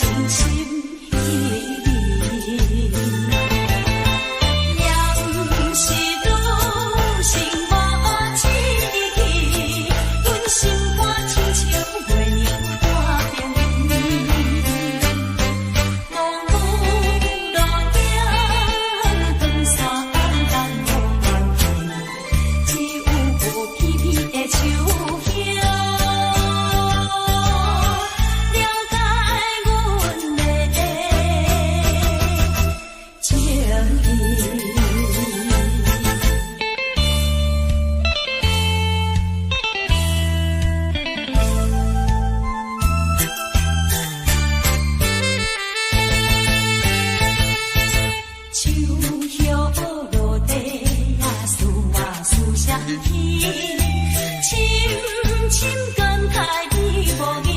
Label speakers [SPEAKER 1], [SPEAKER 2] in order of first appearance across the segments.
[SPEAKER 1] 真心彼你。也毋是女性無志氣，阮心肝親像月娘半邊圓。茫無路徑，長線暗無關係，只有片片的樹葉，了解阮的情意。樹葉落地啊，思啊思相牵，深深感慨你無言。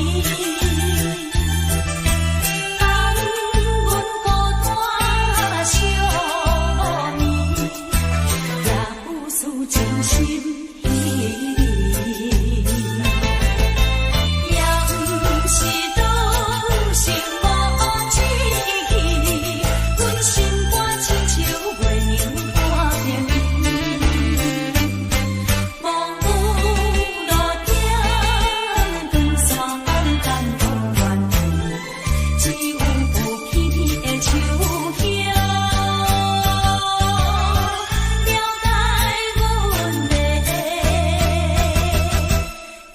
[SPEAKER 1] 當阮孤單寂無眠，也有事真心彼你。也毋是女性無志氣，阮心肝親像月娘半邊圓。茫無路徑，長線暗無關係，只有片片的樹葉，了解阮的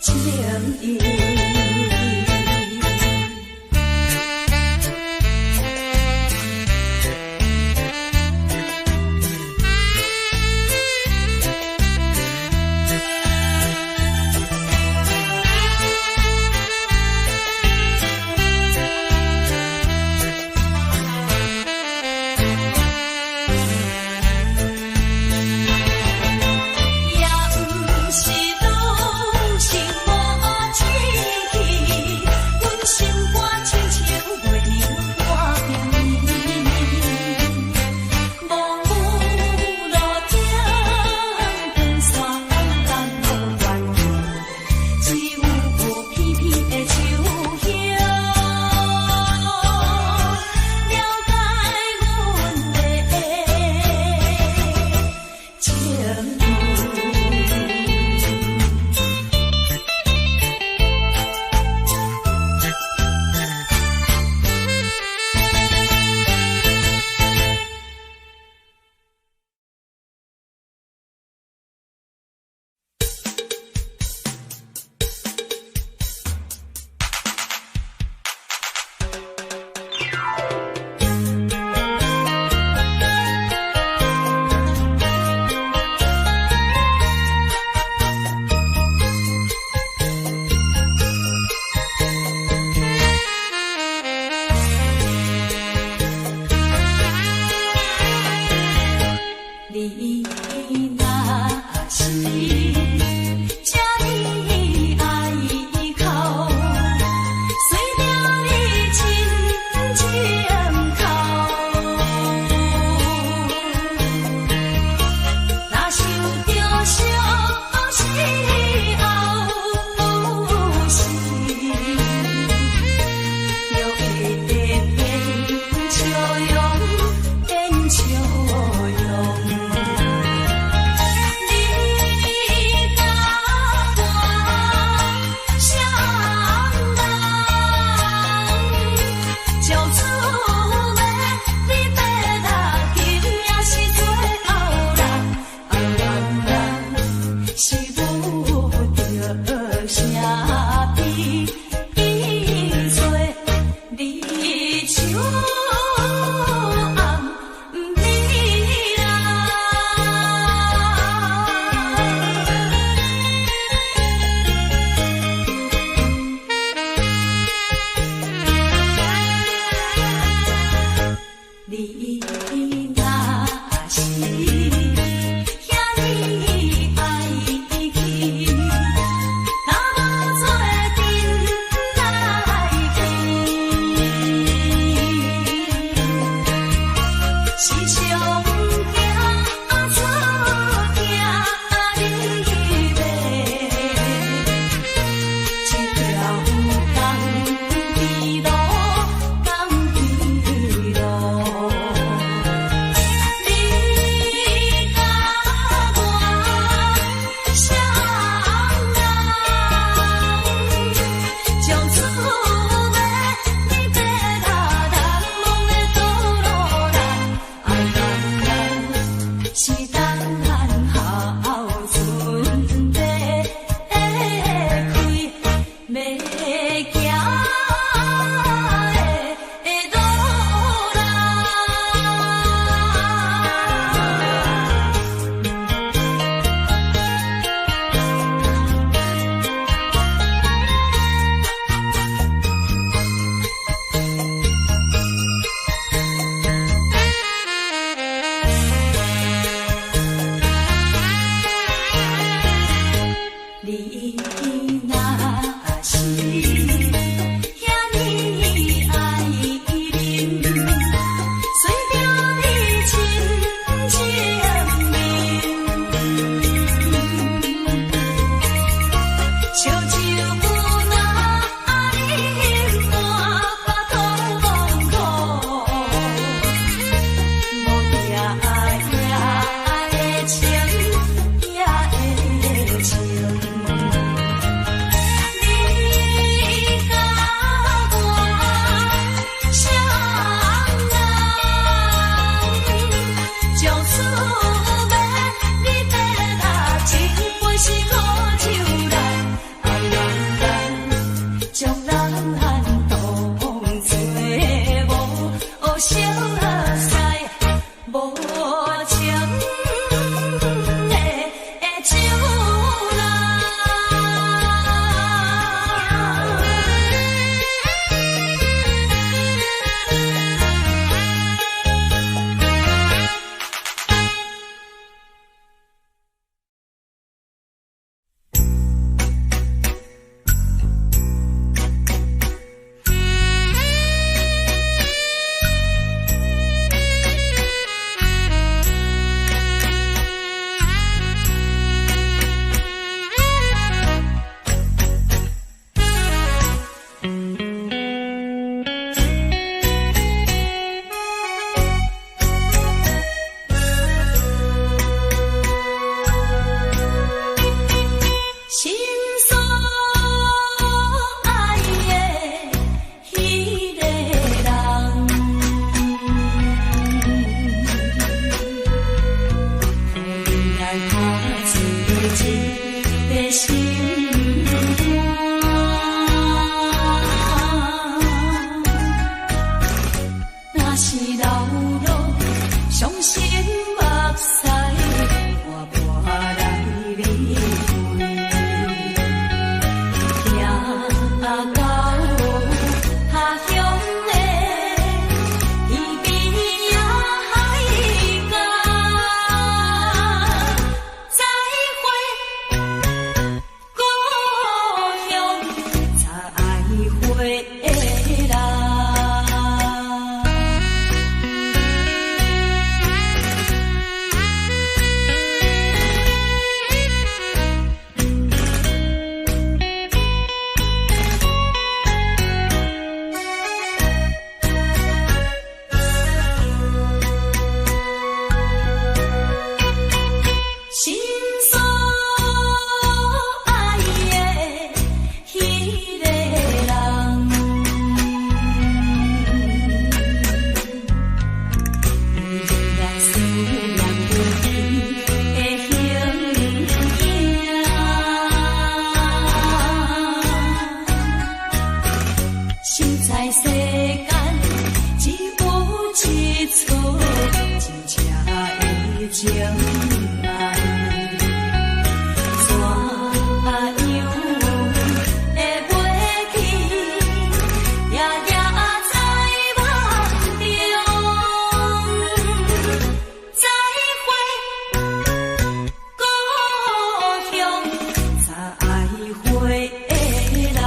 [SPEAKER 1] 情意。也毋是女性無志氣，阮心肝親像月娘半邊圓。茫無路徑，長線暗無關係，只有片片的樹葉，了解阮的情意。你若是這呢愛哭，隨著你真情哭。若想著相思後時，就會變笑容，變笑容。你甲我相人，照厝的你爬六金也是最後人，啊原來是無著啥比做你手暗美人。你若是遐呢愛去，若無做陣來去，若是流落傷心目屎，伴伴來離開，行到他鄉的天邊仔海角，再會故鄉，再會啦。心所愛的彼个人，伊仍然思念阮的形影。心在世間只有一束真正的情愛，怎樣會袂記，夜夜在夢中。再會故鄉，再會啦。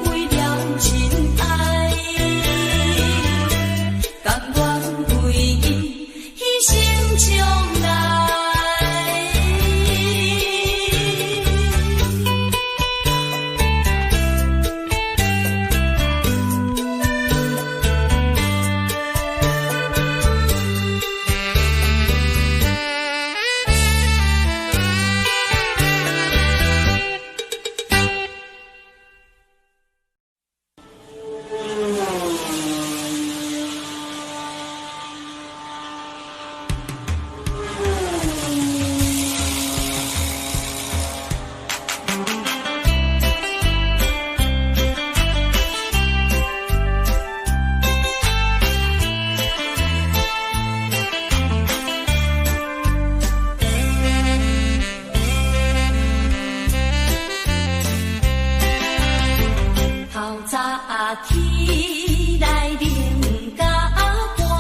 [SPEAKER 1] 為了真愛，甘願為伊犧牲將來。透早起來冷甲寒，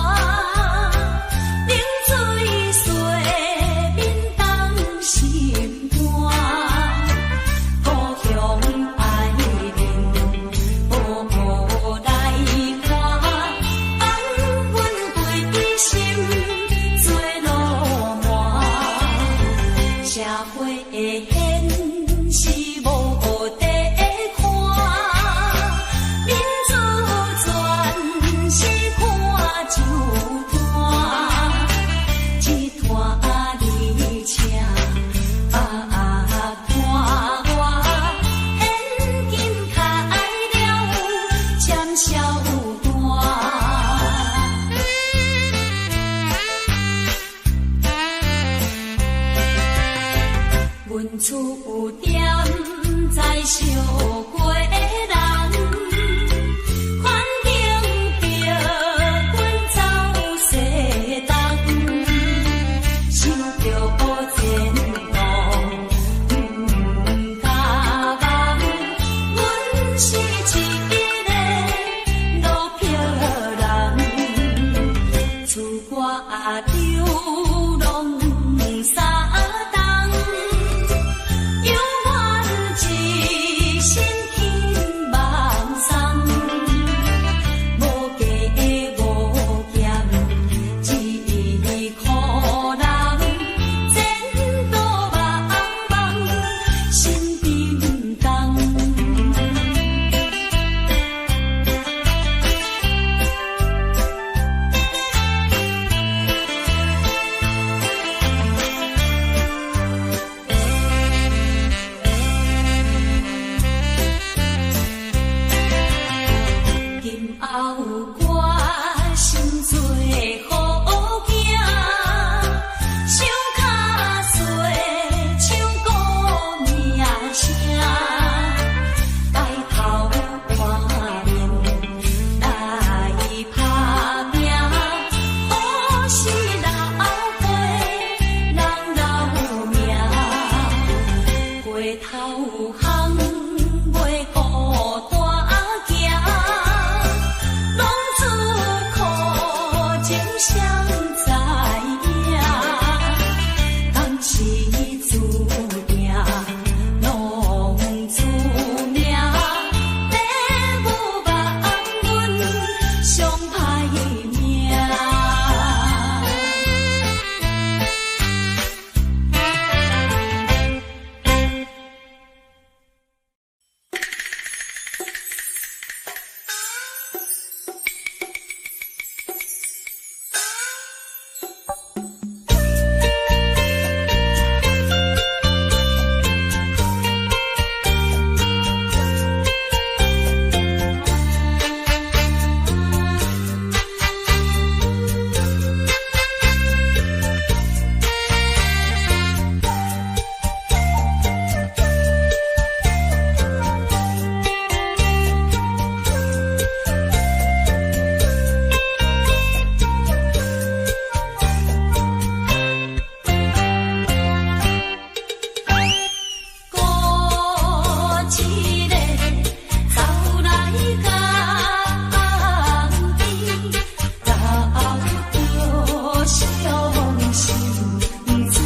[SPEAKER 1] 冷水洗面凍心肝。故鄉愛面無來看，放阮規心做路滿。社會的現實無得看，民主全是看酒單，一拖二車百看我，現金開了占小單。阮厝踮在小過人，環境逼阮走西東，想著前途毋敢望，阮是一个落魄人，出外流浪三冬，犹原一身轻梦送，無加無減一箍人，前途茫茫心沉重。今後決心做好囝，想較細唱歌名聲，改頭換面來拍拚，好事老輩人留名，回頭行袂孤單行，攏自苦情誰知影？敢是注定攏注命，父母望阮上歹命。孤一个走來江邊，流著傷心水。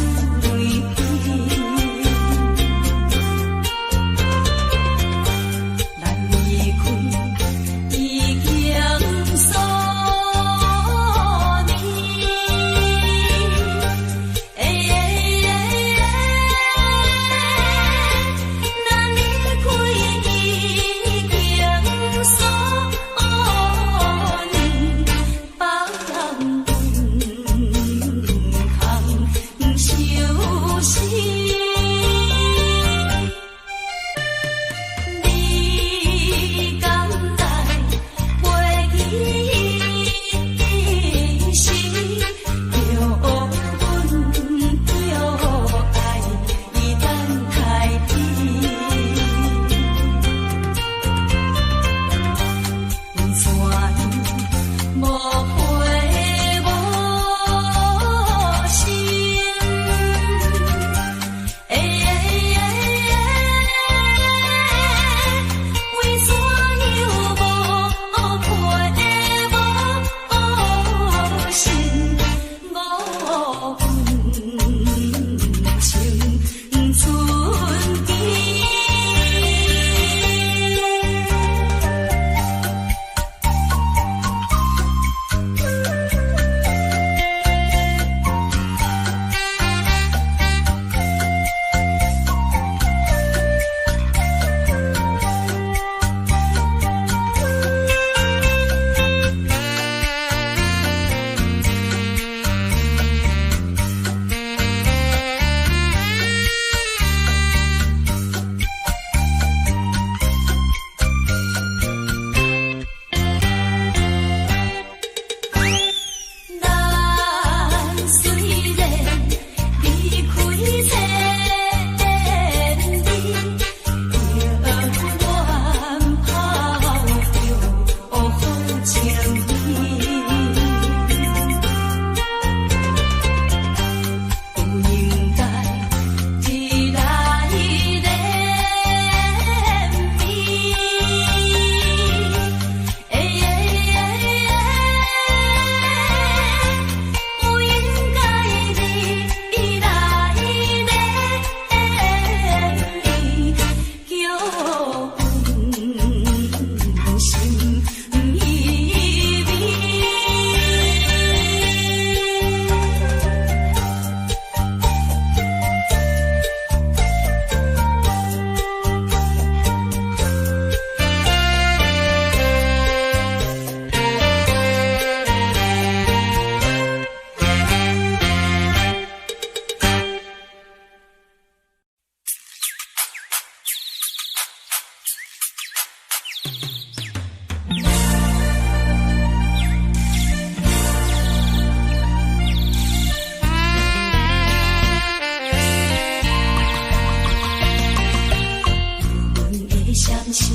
[SPEAKER 1] 相思，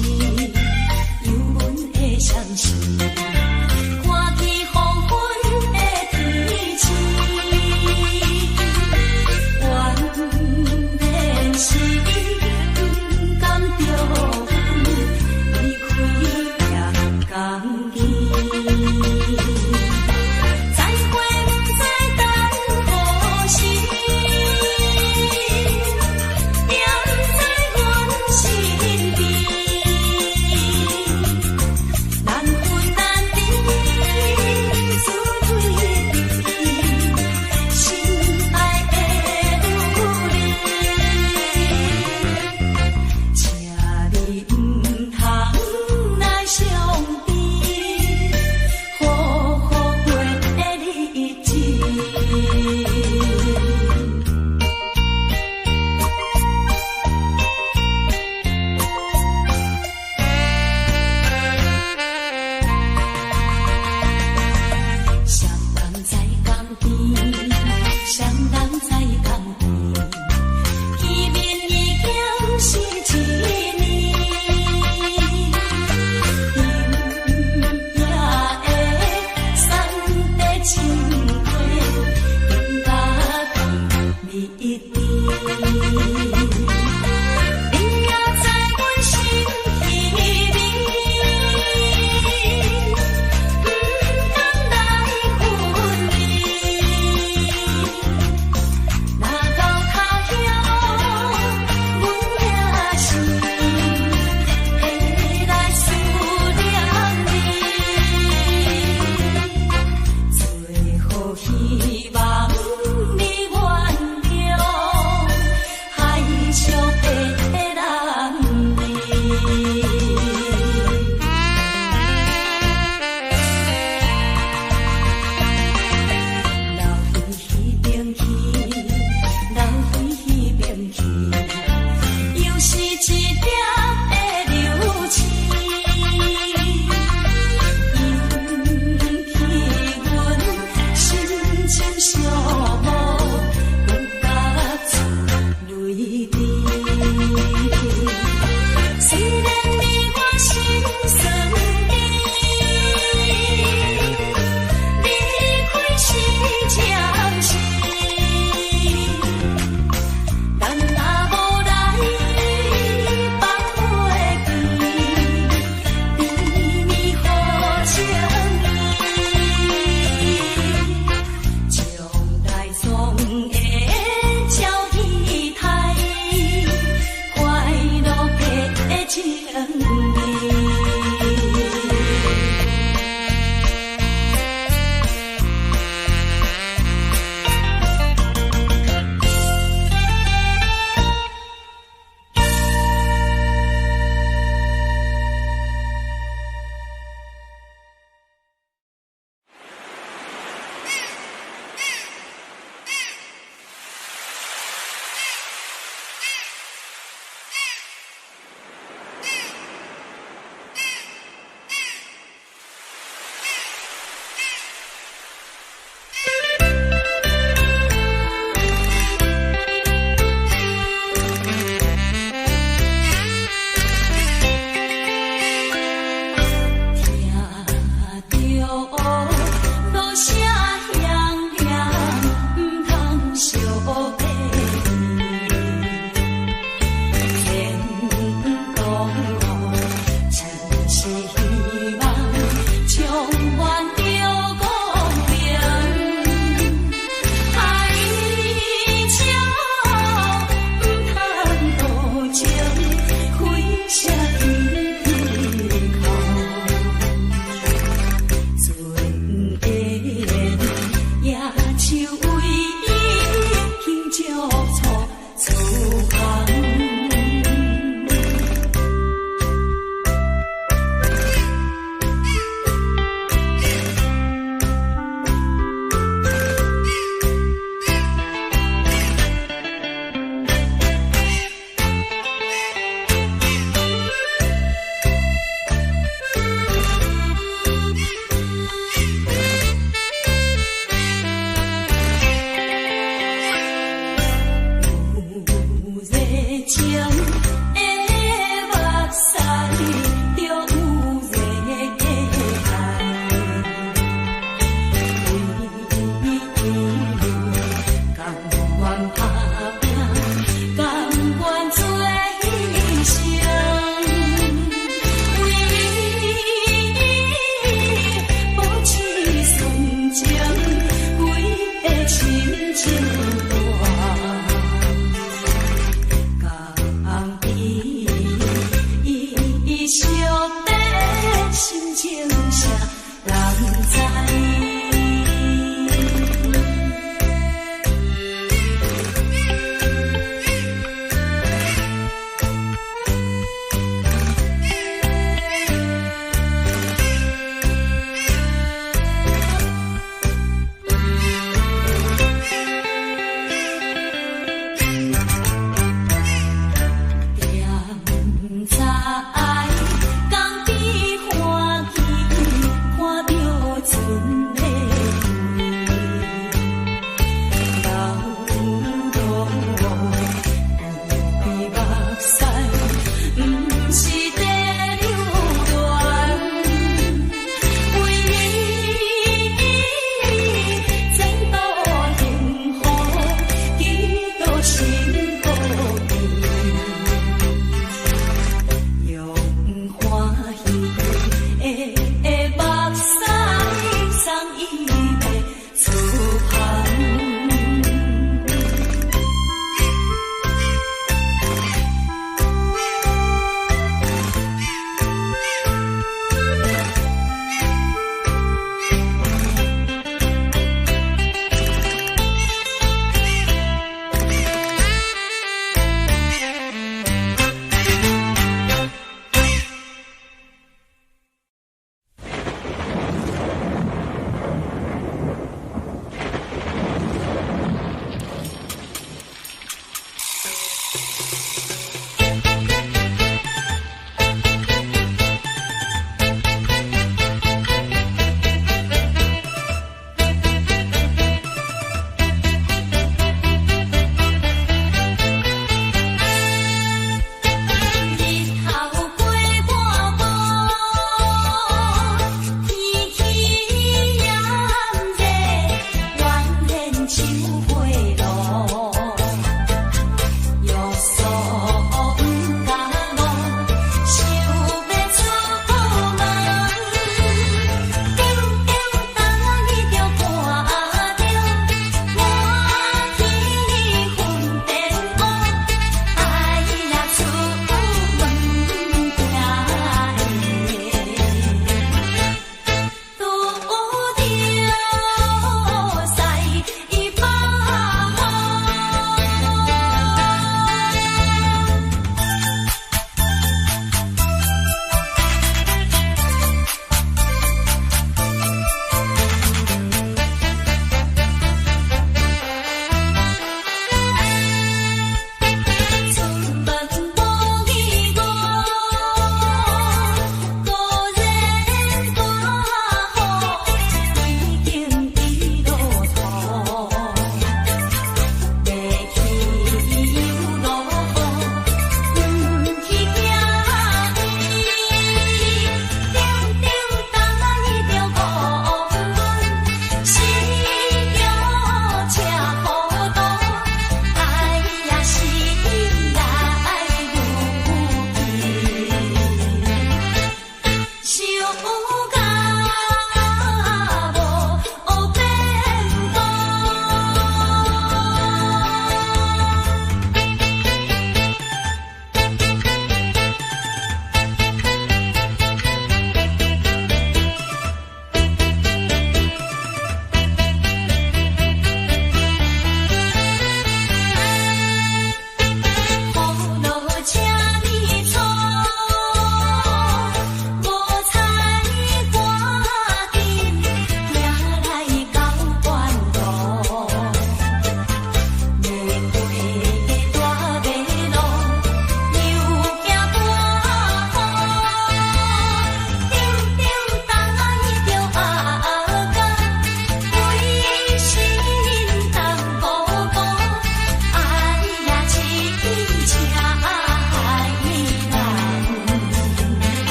[SPEAKER 1] 有阮的相思，看见黃昏的天星，原來是不甘著阮離開行江邊。再會不知等何時，念在阮身邊，難分難離，思對對，心愛的有你，請你毋通來傷悲，好好過日子。誰人在江邊？誰人在江邊？見面已經是一年，今夜的山塊深溪，甜甲蜜甜。你也知阮心稀微，毋通來分離。若到他鄉，阮也是會來思念你。最好希望你原諒，海上的人兒。留彼邊去，留彼邊去，又是一粒的流星，引起阮心情寂寞，搁甲出淚滴。雖然你我心酸甜，離開是暫時，咱若無來放袂記，甜蜜好情意，將來總會照彼台，快樂的情意。聽著鑼聲響亮，毋通相背離。前途